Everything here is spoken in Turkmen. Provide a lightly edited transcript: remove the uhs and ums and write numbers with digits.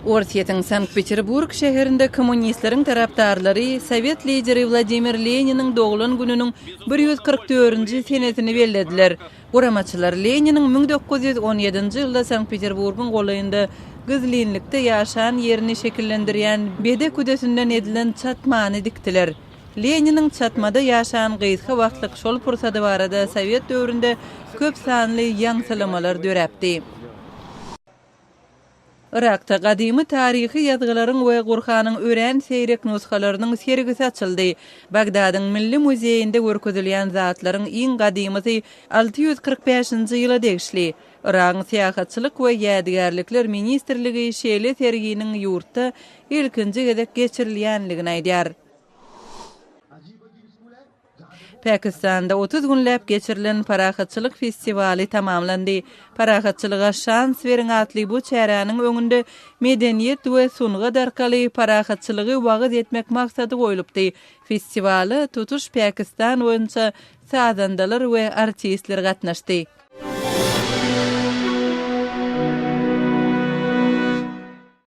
Orsýetiň Sankt-Peterburg şäherinde kommunistleriň tarapdarlary sowet lideri Wladimir Leniniň doglan gününiň 144-nji senesini bellediler. Guramaçylar Leniniň 1917-nji ýylda Sankt-Peterburgyň golaýynda gizlinlikde ýaşan ýerini şekillendirýän bede küdesinden edilen çatmany dikdiler. Leniniň çatmada ýaşan gysga wagtlyk şol pursady barada sowet döwründe köp sanly ýaňsylamalar döräpdi. Yrakda gadymy taryhy ýazgylaryň we Gurhanyň örän seýrek nusgalarynyň sergisi açyldy. Bagdadyň Milli muzeýinde görkezilýän zatlaryň iň gadymysy 645-nji ýyla degişli. Yragyň Syýahatçylyk we ýadygärlikler ministrligi şeýle serginiň ýurtda ilkinji gezek geçirilýändigini aýdýar. Pakistanda 30 günläp geçirilen parahatçylyk festiwaly tamamlandy. Parahatçylyga şans beriň atly bu çäräniň öňünde medeniýet we sungat arkaly parahatçylygy wagyz etmek maksady goýlupdy. Festiwala tutuş Pakistan boýunça sazandalar we artistler gatnaşdy.